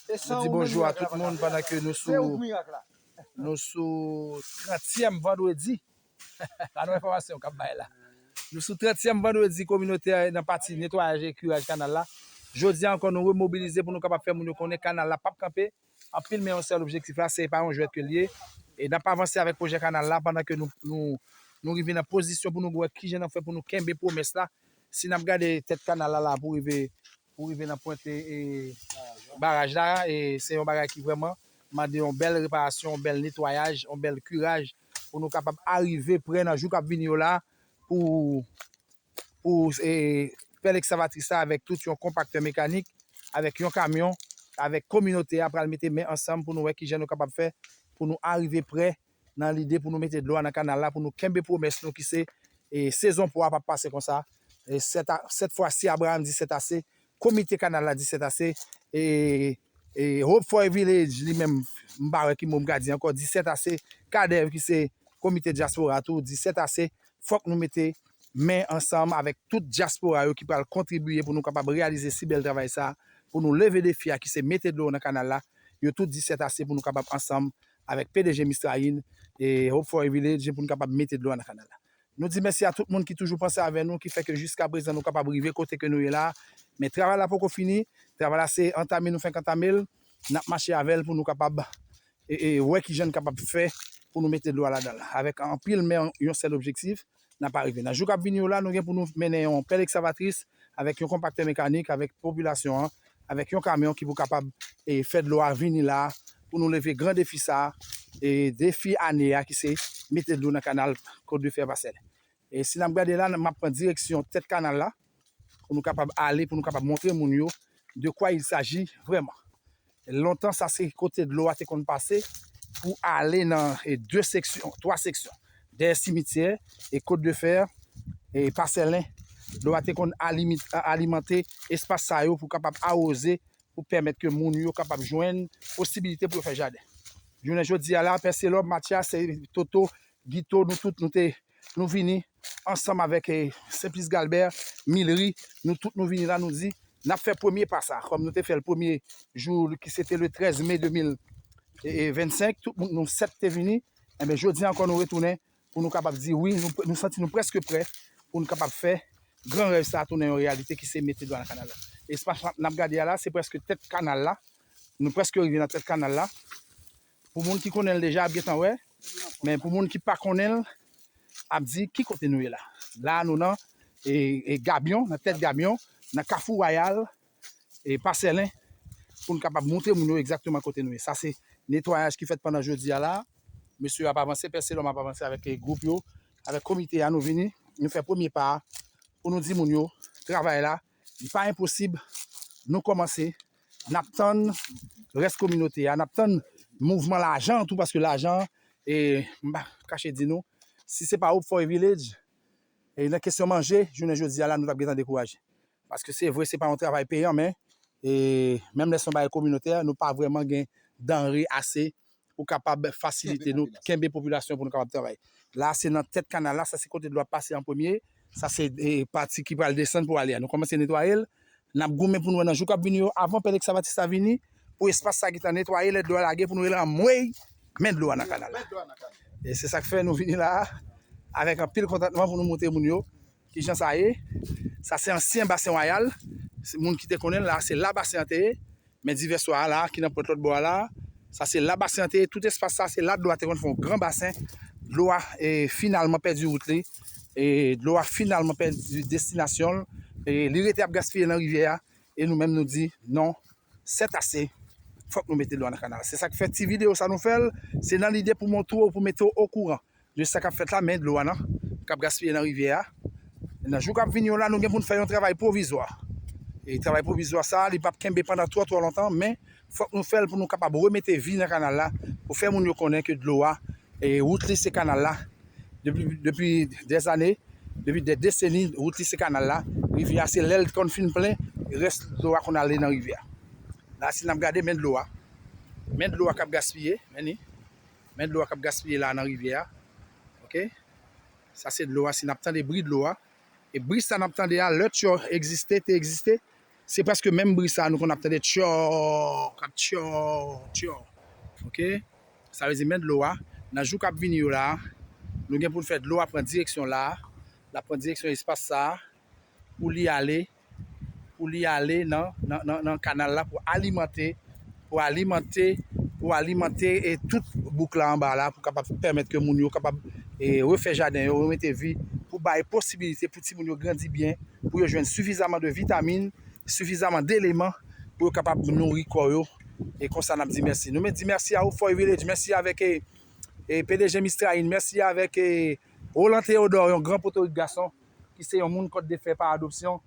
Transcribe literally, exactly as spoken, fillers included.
Nou di bonjou a tout moun pandan ke nou sou, nou sou trantyèm vandredi. Pa nan enfòmasyon k ap bay la. Nou sou trantyèm vandredi kominotè nan pati netwayaj e kiraj kanal la. Jodi a ankò, nou remobilize pou nou kapab fè moun yo konnen kanal la p ap kanpe. Anpil men yon sèl objektif la, se pa yon jwèt ke l ye. E n ap avanse avèk pwojè kanal la pandan ke nou, nou, nou rive nan pozisyon pou nou wè kijan n ap fè pou nou kenbe pwomès la. Si n ap gade tèt kanal la, la pou rive, pou rive nan pwent e, e baraj la, e se yon bagay ki vrèman mande yon bèl reparasyon, yon bèl netwayaj, yon bèl kiraj pou nou kapab arive prè nan jou k ap vini yo la pou, pou e, pèl ekskavatris la avèk tout yon konpaktè mekanik, avèk yon kamyon, avèk kominote a pral mete men ansanm pou nou wè kijan nou kapab fè pou nou arive prè nan lide pou nou mete dlo a nan kanal la, pou nou kenbe pwomès nou ki se e, sezon pwa p ap pase konsa. E, sèt a, sèt fwa si Abraham di sèt ase, komite kanal la di sèt ase, e, e Hope for a Village li menm, m pa wè ki mo m ka di ankò, di sèt ase, Kadev ki se komite dyaspora tou, di sèt ase, fòk nou mete men ansanm avèk tout dyaspora yo ki pral kontribiye pou nou kapab reyalize si bèl travay sa, pou nou leve defi a ki se mete dlo nan kanal la, yo tout di sèt ase pou nou kapab ansanm avèk P D G Mistrayin e Hope for a Village pou nou kapab mete dlo a nan kanal la. Nou di mèsi a tout moun ki toujou panse avè nou, ki fè ke jiska prezan nou kapab rive kote ke nou ye la. Men travay la poko fini. Travay la se antame nou fenk antame l. N ap mache avè l pou nou kapab e, e, wè kijan n kapab fè pou nou mete dlo a ladan l. Avèk anpil men yon sèl objektif, n ap arive. Nan jou k ap vini yo la, nou gen pou nou mennen yon pèl ekskavatris avèk yon konpaktè mekanik, avèk popilasyon an, avèk yon kamyon ki pou kapab e, fè dlo a vini la, pou nou leve gran defi sa, e defi ane a ki se mete dlo nan kanal Côte de Fer Passerlin. E si n ap gade la, m ap pran direksyon tèt kanal la, pou nou kapab ale, pou nou kapab montre moun yo de quoi il s'agit vraiment. Lontan, sa se kote dlo a te konn pase pou ale nan e, de seksyon, twa seksyon. Dèyè simityè e Côte de Fer e Passerlin, dlo a te konn alimi-, a-, alimante espas sa yo pou kapab awoze, pou pèmèt ke moun yo kapab jwenn posibilite pou yo fè jaden. Jounen jodi a la, Pè Selòm, Matyas, e Toto, Gito, nou tout, nou te, nou vini ansanm avèk e, Senplis Galbè, Milri, nou tout nou vini la, nou di, n ap fè premye pa sa, kòm nou te fè l premye jou ki se te le trèz me de mil vennsenk, tout moun nou sèt te vini, enben jodi a ankò nou retounen pou nou kapab di wi, nou, nou santi nou prèske prè pou nou kapab fè gran rèv sa a tounen yon reyalite ki se mete dlo a nan kanal la. Espas n ap gade a la, se prèske tèt kanal la. Nou prèske rive nan tèt kanal la. Pou moun ki konnen l deja, ap gentan wè. Men pou moun ki pa konnen l, ap di ki kote nou ye la. La, nou nan e, e Gabyon, nan tèt Gabyon, nan Kafou Wayal, e Pasèlen, pou n kapab montre moun yo egzakteman kote nou ye. Sa se netwayaj ki fèt pandan jodi a la. Mesye yo ap avanse, Pè Selòm ap avanse avèk e, gwoup yo, avèk komite a, nou vini, nou fè premye pa a, pou nou di moun yo, travay la, li pa enposib, nou kòmanse, n ap tann rès kominote a, n ap tann mouvman lajan tou, paske lajan, e, m pa kache di nou, si se pa Hope for a Village, e nan kesyon manje, jounen jodi a la, nou t ap gentan dekouraje. Paske se vre, se pa yon travay peyan, men, e, menm lè se yon bagay kominotè, nou pa vrèman gen danre ase pou kapab fasilite nou, kenbe popilasyon pou nou kapab travay. La, se nan tèt kanal la, sa se kote dlo ap pase an premye, sa se e, pati ki pral desann pou ale a. Nou kòmanse netwaye l, n ap goumen pou nou wè nan jou k ap vini yo, avan pèl ekskavatis la vini, pou espas sa gentan netwaye, lè dlo a lage, pou nou rele anmwey, men dlo a nan kanal la. E se sa k fè nou vini la a, avèk anpil kontantman pou nou montre moun yo kijan sa ye. Sa se ansyen Basen Wayal. Se moun ki te konnen l la, se la basen an te ye. Men divès wa a la, ki nan pwent lòt bò a la, sa se la basen an te ye. Tout espas sa, se la dlo a te konn fè yon gran basen. Dlo a e, finalman pèdi wout li. E dlo a finalman pèdi destinasyon l. E li rete ap gaspiye nan rivyè a. E nou menm nou di, non, sèt ase. Fòk nou mete dlo a nan kanal. Se sa k fè ti videyo sa nou fè l. Se nan lide pou montre w, pou mete w okouran de sa k ap fèt la, men dlo a nan, k ap gaspiye nan rivyè a. Nan jou k ap vini yo la, nou gen pou n fè yon travay pwovizwa. E travay pwovizwa sa a, li p ap kenbe pandan twò, twò lontan, men fòk nou fè l pou nou kapab remete vi nan kanal la, pou fè moun yo konnen ke dlo a, e wout li se kanal la. Depi, depi dèzane, depi dè deseni, wout li se kanal la. Rivyè a, se lè l konn fin plen, rès dlo a konn ale nan rivyè a. La, si n ap gade, men dlo a. Men dlo a k ap gaspiye, men ni. Men dlo a k ap gaspiye la nan rivyè a. Oke? Sa se dlo a, si n ap tande bri dlo a. E bri sa n ap tande a, lè tjò egziste, te egziste, Se prèske menm bri sa a nou konn ap tande tchò, k ap tchò, tchò. Oke? Sa vle di men dlo a, nan jou k ap vini yo la, nou gen pou n fè dlo a pran direksyon la, l ap pran direksyon espas sa a, pou li ale, pou li ale nan, nan, nan, nan kanal la, pou alimante, pou alimante, pou alimante e tout bouk la anba la, pou kapab pèmèt ke moun yo kapab e, refè jaden yo, remete vi, pou bay posibilite pou timoun yo grandi byen, pou yo jwenn sifizaman de vitamin, sifizaman d eleman pou yo kapab nouri kò yo. E konsa n ap di mèsi. Nou men di mèsi a Foy Village, mèsi avèk e, e, P D G Mistrain, mèsi avèk e, Roland Théodore, yon gran potorik gason ki se yon moun Kòt de Fè pa adopsyon.